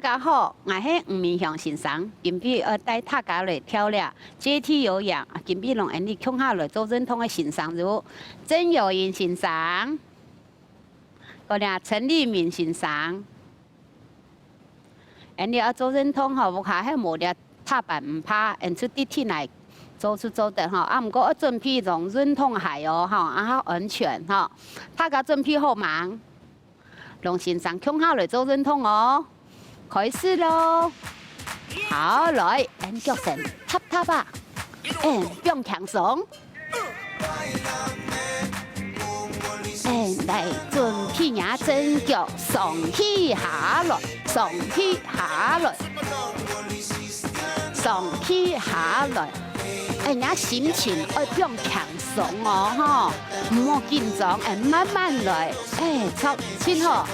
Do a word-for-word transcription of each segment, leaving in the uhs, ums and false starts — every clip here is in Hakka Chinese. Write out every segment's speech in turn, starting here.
大家好，𠊎係吳明祥先生，今晡日愛帶大家來跳這階梯有氧，今晡日摎𠊎俚共下來做運動个先生有曾友英先生，過來陳立明先生。𠊎俚愛做運動吼，屋下係無這踏板毋怕，𠊎俚就直直來做就做得吼。啊，毋過愛準備雙運動鞋哦，吼，啊，較安全吼。大家準備好吂？ 摎先生共下來做運動哦。開始囉！好，來，𠊎腳先踏踏啊，嗯，放輕鬆。嗯，來，準備若正腳上去下來，上去下來。 上去下來。哎，若心情愛放輕鬆哦，吼，毋好緊張，哎，慢慢來，哎，著，真好。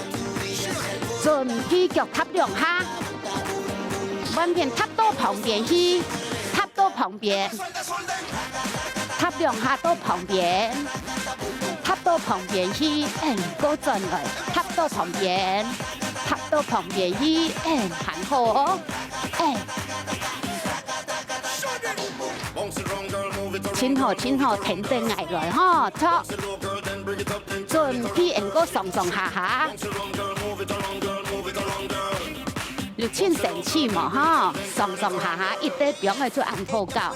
準備腳踏兩下，換片踏到旁邊去，踏到旁邊，踏兩下到旁邊，踏到旁邊去，哎，過轉來，踏到旁邊，踏到旁邊去，哎，還好哦。 哎，真好，真好，跈等𠊎來吼，著。準備，𠊎俚過上上下下。有盡神氣無吼？上上下下，一直放个就恁好搞。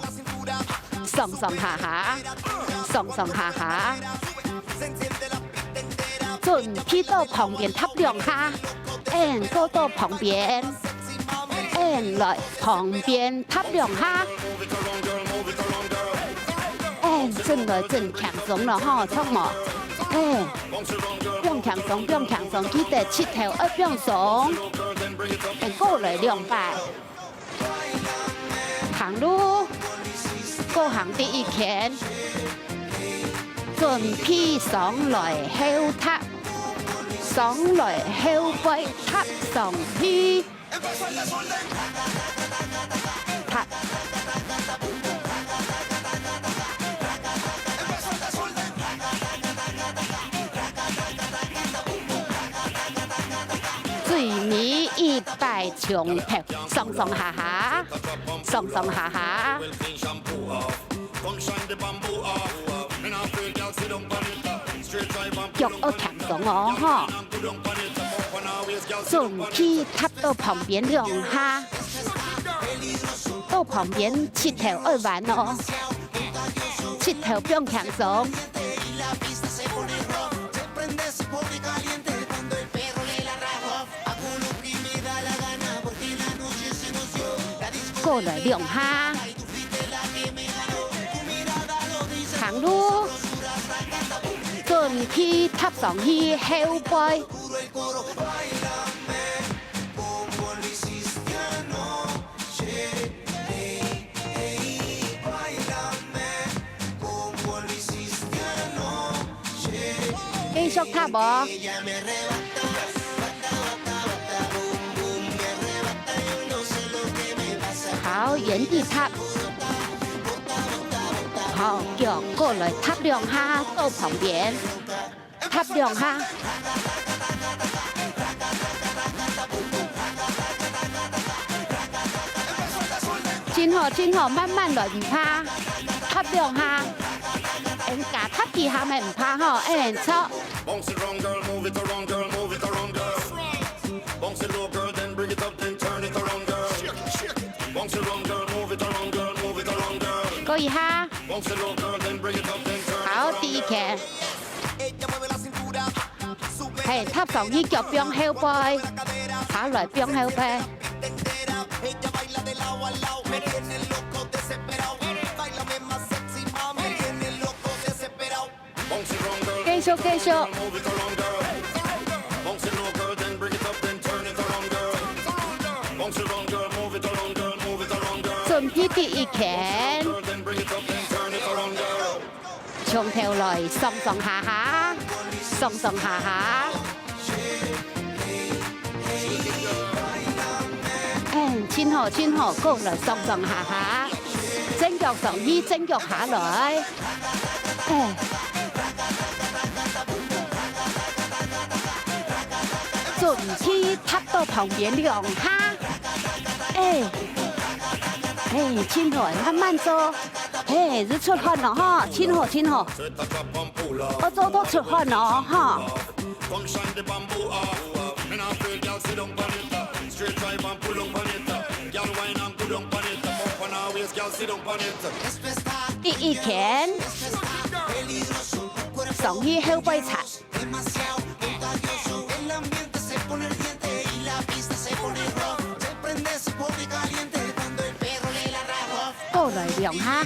上上下下，上上下下。 準備到旁邊踏兩下，嗯，過到旁邊，嗯，來旁邊踏兩下，嗯，轉來轉輕鬆了吼，著無？嗯，放輕鬆，放輕鬆，記得膝頭愛放鬆，嗯，過來兩擺。 行路，過行第一圈，準備上來後踏，上來後背踏上去，踏。 最尾一擺從頭，上上下下，上上下下。腳愛輕鬆哦，吼。準備踏到旁邊兩下，到旁邊膝頭愛彎哦。 膝頭放輕鬆。過來兩下。行路，準備踏上去後背。 繼續踏無？好，原地踏。好，腳過來踏兩下，到旁邊。 踏兩下。真好，真好，慢慢來，毋怕。踏兩下。嗯，加踏幾下乜毋怕吼，嗯，著。過一下。好，第一圈。 係，踏上去腳放後背，下來放後背。繼續，繼續。準備第一圈。 從頭來，上上下下，上上下下。嗯，真好，真好，過來上上下下，正腳上去，正腳下來。嗯。準備踏到旁邊兩下。哎，哎，真好，慢慢做。哎，係出汗了哈，真好，真好。愛做到出汗了哈。第一圈，上去後背擦。 過來兩下，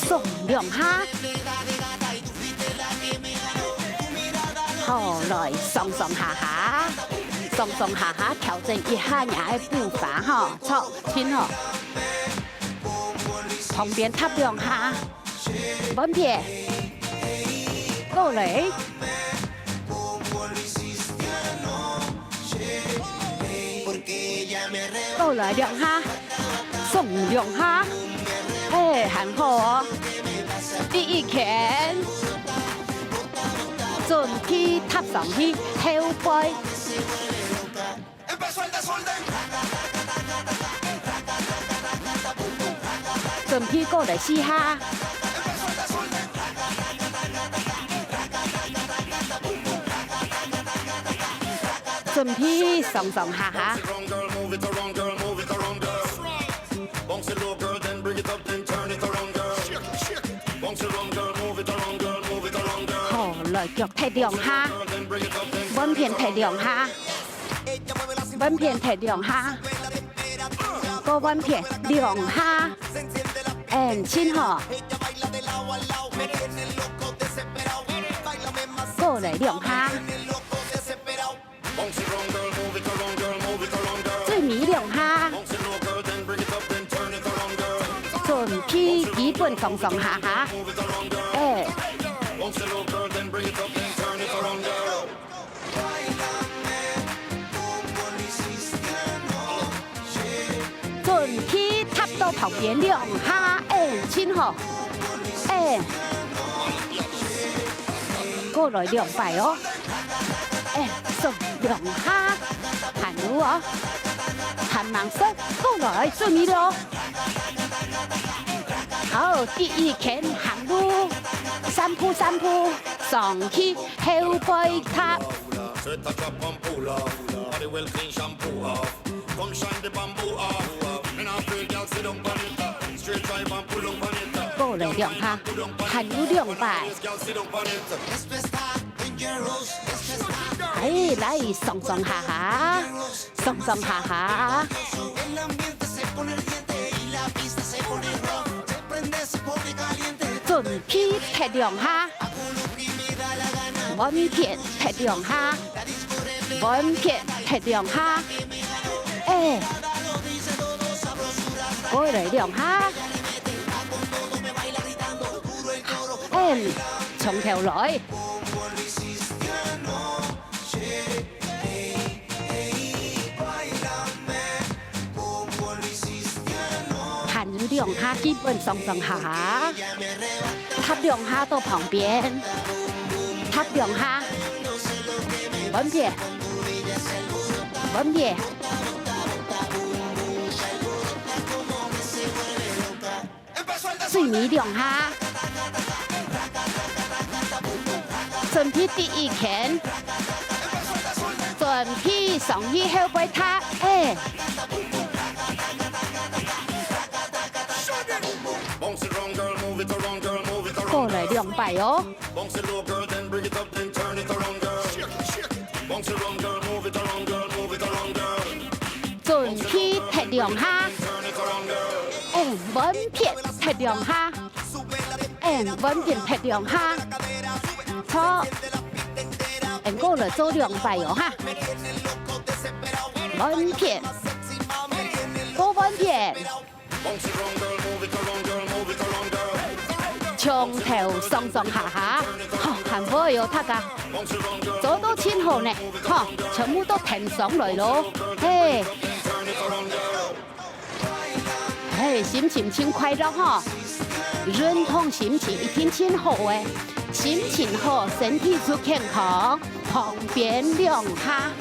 鬆兩下。好，來上上下下，上上下下調整一下若个步伐哈，著，真好。旁邊踏兩下。 換片，過來，過來兩下，鬆兩下，哎，還好哦。第一圈，準備踏上去後背。 準備過來四下。準備上上下下。好，來腳踢兩下，換片踢兩下。 換片踢兩下，過換片兩下，嗯，真好。過來兩下，最尾兩下，準備基本上上下下，哎。 準備踏到旁邊兩下，哎，真好。哎，過來兩擺哦。哎，鬆兩下，還有哦，還吂鬆，過來，準備咯。好，第一圈行路，三步三步，上去，後背踏。 過來兩下，還有兩擺。哎，來，上上下下，上上下下。準備踢兩下。 換片踢兩下，換片踢兩下，哎，過來兩下，哎，從頭來。 還有兩下，基本上上下下，踏兩下到旁邊，踏兩下，換片，換片。 最尾兩下。準備第一圈，準備上去後背踏，哎。過來兩擺哦。 準備踢兩下，哎，換片踢兩下，哎，換片踢兩下，著，哎，過來做兩擺哦哈，換片，過換片。 從頭上上下下，吼，還會有大家做到盡好呢，吼，全部都停上來咯，嘿。嘿，心情盡快樂吼，運動心情一定盡好誒，心情好，身體就健康，旁邊兩下，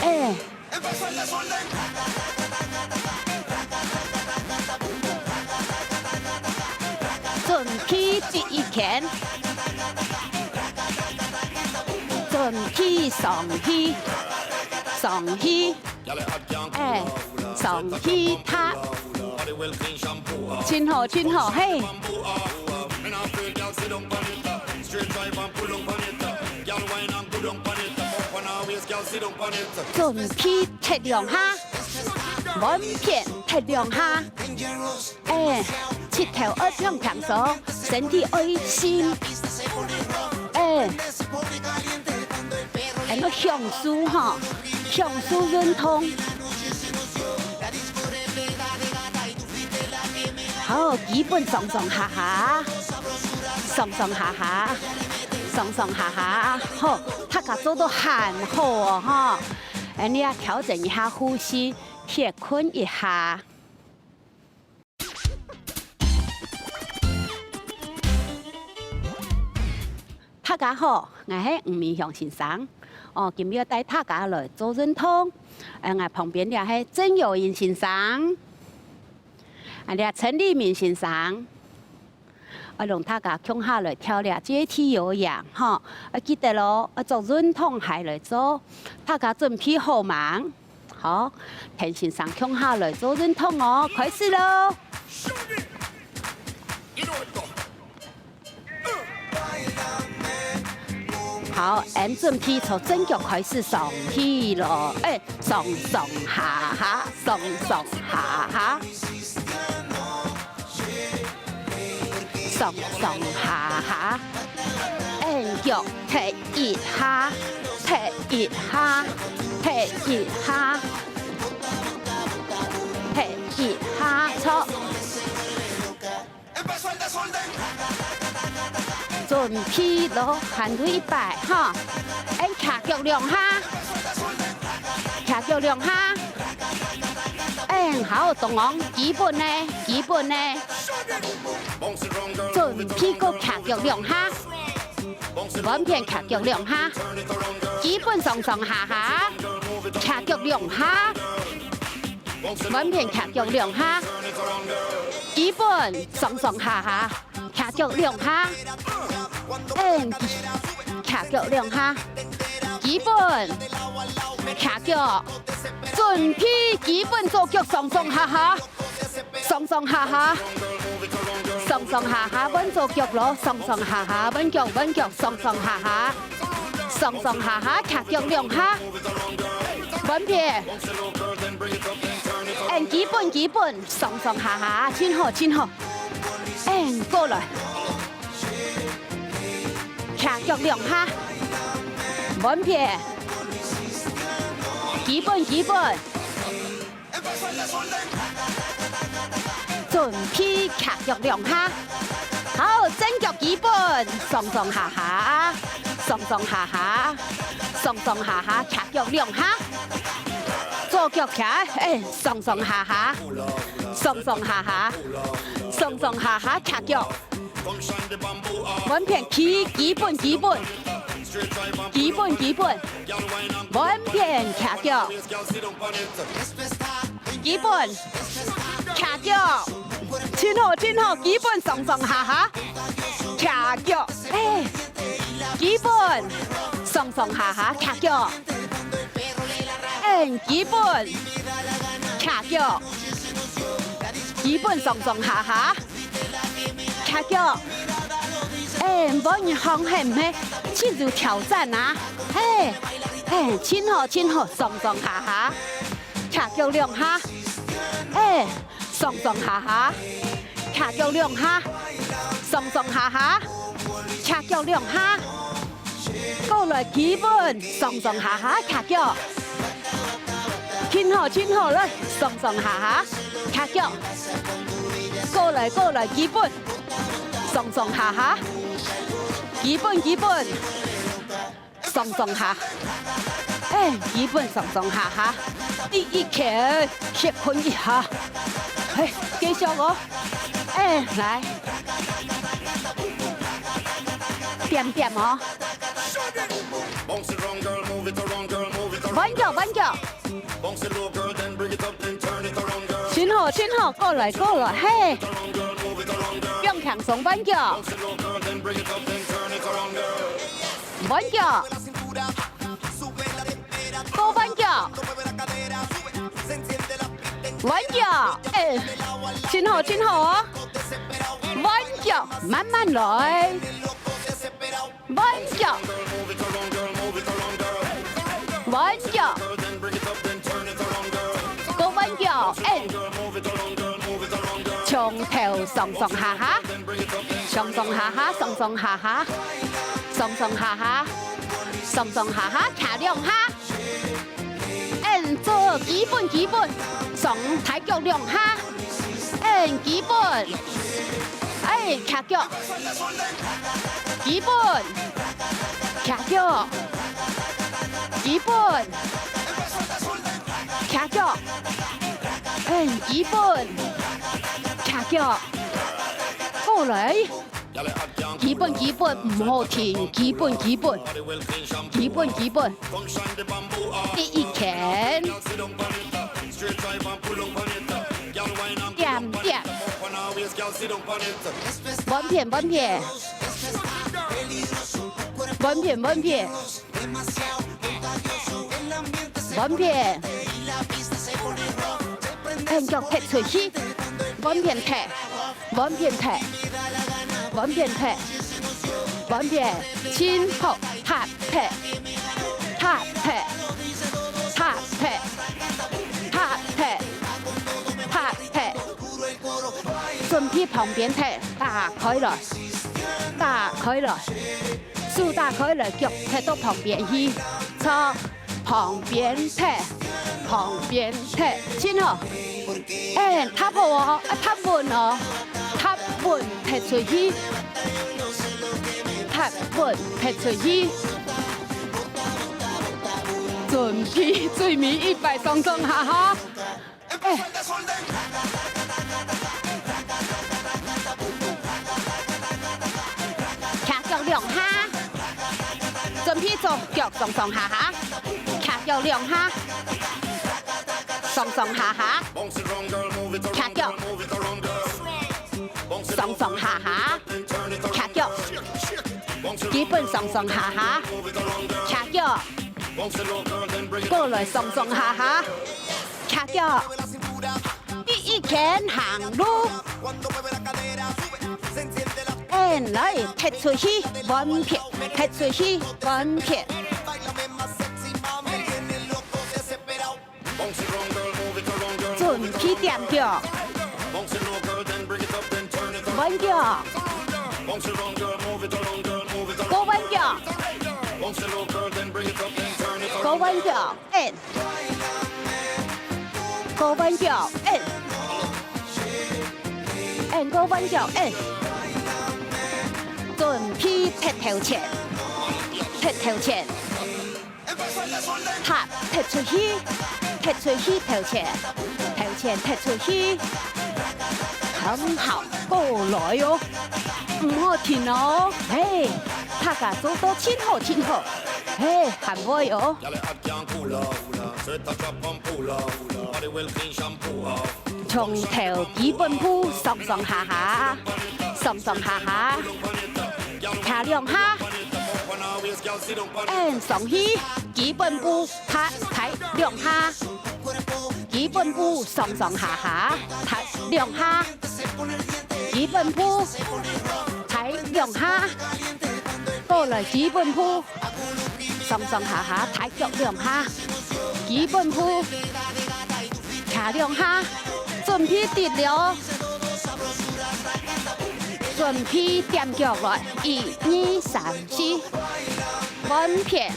哎。準備第一圈，準備上去，上去，哎，上去踏，真好，真好，嘿。準備踢兩下，換片踢兩下。 哎，膝頭愛放輕鬆，身體愛伸。哎，恁樣享受吼，享受運動。好，基本上上下下，上上下下，上上下下，好，大家做到還好哦吼。恁樣啊，調整一下呼吸，歇睏一下。 大家好，𠊎係吳明雄先生。哦，今日帶大家來做運動。呃，𠊎旁邊這係鄭友英先生，啊，這陳立明先生。愛同大家共下來跳這階梯有氧，吼。愛記得哦，愛做運動還來做。大家準備好吂？ 好，同先生共下來做運動哦，開始囉！好，𠊎準備從正腳開始上去囉，哎，上上下下，上上下下。 上上下下，𫣆腳踢一下，踢一下，踢一下，踢一下，著。準備囉，還有一擺哈，𫣆徛腳兩下，徛腳兩下，𫣆好動哦，基本呢，基本呢。 準備過徛腳兩下，換片徛腳兩下，基本上上下下，徛腳兩下，換片徛腳兩下，基本上上下下，徛腳兩下，嗯，徛腳兩下，基本徛腳，準備基本左腳上上下下。 上上下下，上上下下，換左腳囉，上上下下，換腳，換腳，上上下下，上上下下，徛腳兩下，換片，𫣆基本基本，上上下下，真好真好，𫣆過來，徛腳兩下，換片，基本基本。 準備徛腳兩下，好，正腳基本，上上下下，上上下下，上上下下，徛腳兩下，左腳徛，哎，上上下下，上上下下，上上下下，徛腳。 換片基，基本基本，基本基本，換片徛腳，基本徛腳，真好真好，基本上上下下，徛腳，哎，基本上上下下，徛腳，嗯，基本徛腳，基本上上下下。 徛腳。哎，換你行係毋係？真有挑戰啊！嘿，嘿，真好，真好，上上下下，徛腳兩下。哎，上上下下，徛腳兩下，上上下下，徛腳兩下。 過來基本，上上下下徛腳。真好，真好，來，上上下下徛腳。過來，過來，基本，上上下下，基本，基本，上上下。哎，基本上上下下。第一圈，歇睏一下。嘿，繼續哦。哎，來。點點哦。 換腳，換腳。真好，真好，過來，過來，嘿！放輕鬆，換腳。換腳。過換腳。換腳。哎，真好，真好哦。換腳，慢慢來。 換腳，換腳，過換腳，嗯，從頭上上下下，上上下下，上上下下，上上下下，上上下下，徛兩下。 嗯，做基本基本，上大腳兩下。嗯，基本。哎，徛腳。基本。徛腳。基本。徛腳。嗯，基本。徛腳。過來。 基本基本，毋好停，基本基本，基本基本。第一圈，點點，換片換片，換片換片。 換片，嗯，腳踢出去，換片踢，換片踢，換片踢，換片，真好，踢踢，踢踢，踢踢，踢踢，踢踢，準備旁邊踢，打開來，打開來。 手打開來，腳踢到旁邊去，坐，旁邊踢，旁邊踢，真好。哎，踏好哦，啊，踏穩哦，踏穩踢出去，踏穩踢出去。準備最尾一擺，上上下下。 哎。徛腳兩下，準備做腳上上下下，徛腳兩下，上上下下，徛腳，上上下下，徛腳，基本上上下下，徛腳，過來上上下下。 徛腳，第一圈行路。嗯，來，踢出去，換片，踢出去，換片。準備點腳。換腳。過換腳。過換腳。 嗯。過換腳，嗯。嗯，過換腳，嗯。準備踢頭前，踢頭前。踢，踢出去，踢出去頭前，頭前踢出去。很好，過來哦。毋好停哦，嘿，大家做到真好，真好。 嘿，還會哦。從頭基本步上上下下，上上下下，徛兩下，嗯，上去，基本步踏，踏兩下，基本步上上下下，踏兩下，基本步，踏兩下，過來基本步。 上上下下，大腳兩下，基本步，徛兩下，準備直了，準備點腳來，一、二、三、四，換片，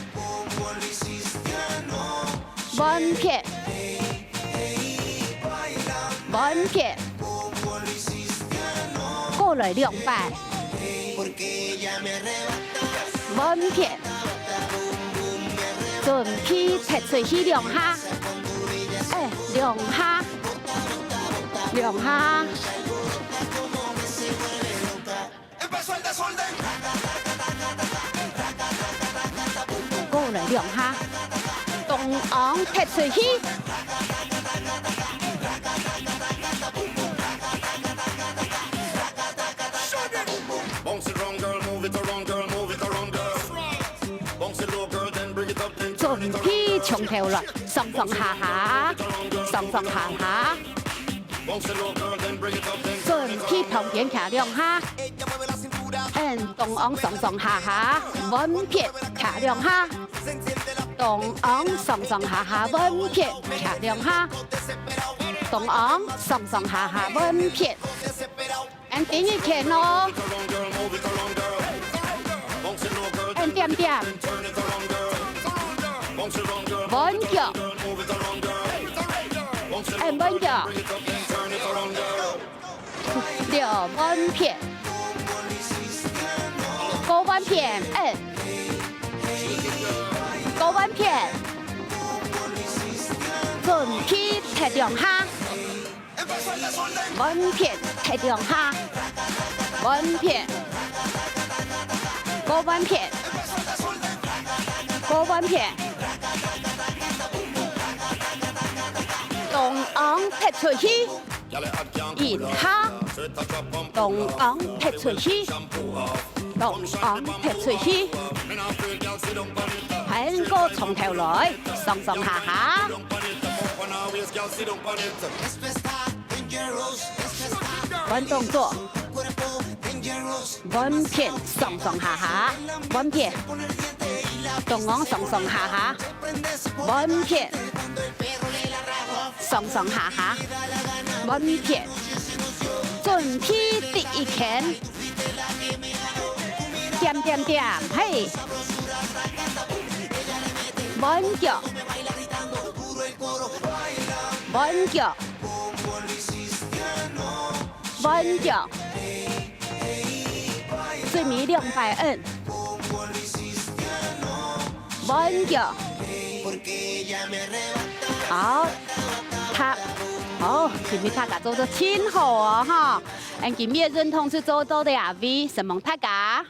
換片。 換片，過來兩擺，換片，準備踢出去兩下，哎，兩下，兩下。 過來兩下，動昂踢出去。 Bounce it round, girl, move it around, girl, move it around, girl. Bounce it low, girl, then bring it up, then 準備從頭來，上上下下，上上下下。 bounce it low, girl, then bring it up, then 準備旁邊徛兩下，嗯，中央上上下下，換片徛兩下，中央上上下下，換片徛兩下，中央上上下下，換片。嗯，第二圈哦，嗯，點點，換腳，嗯，換腳。 六換片，過換片，嗯，過換片，準備踢兩下，換片踢兩下，換片，過換片，過換片，中央踢出去。 一下，中央踢出去，中央踢出去，還過從頭來，上上下下。換動作，換片上上下下，換片，中央上上下下。 換片，上上下下，換片，準備第一圈，點點點，嘿，換腳，換腳，換腳。 最尾兩擺，嗯，換腳。好，大，好，今日大家做得真好哦，哈！嗯，今日个運動就做到這位，承蒙大家。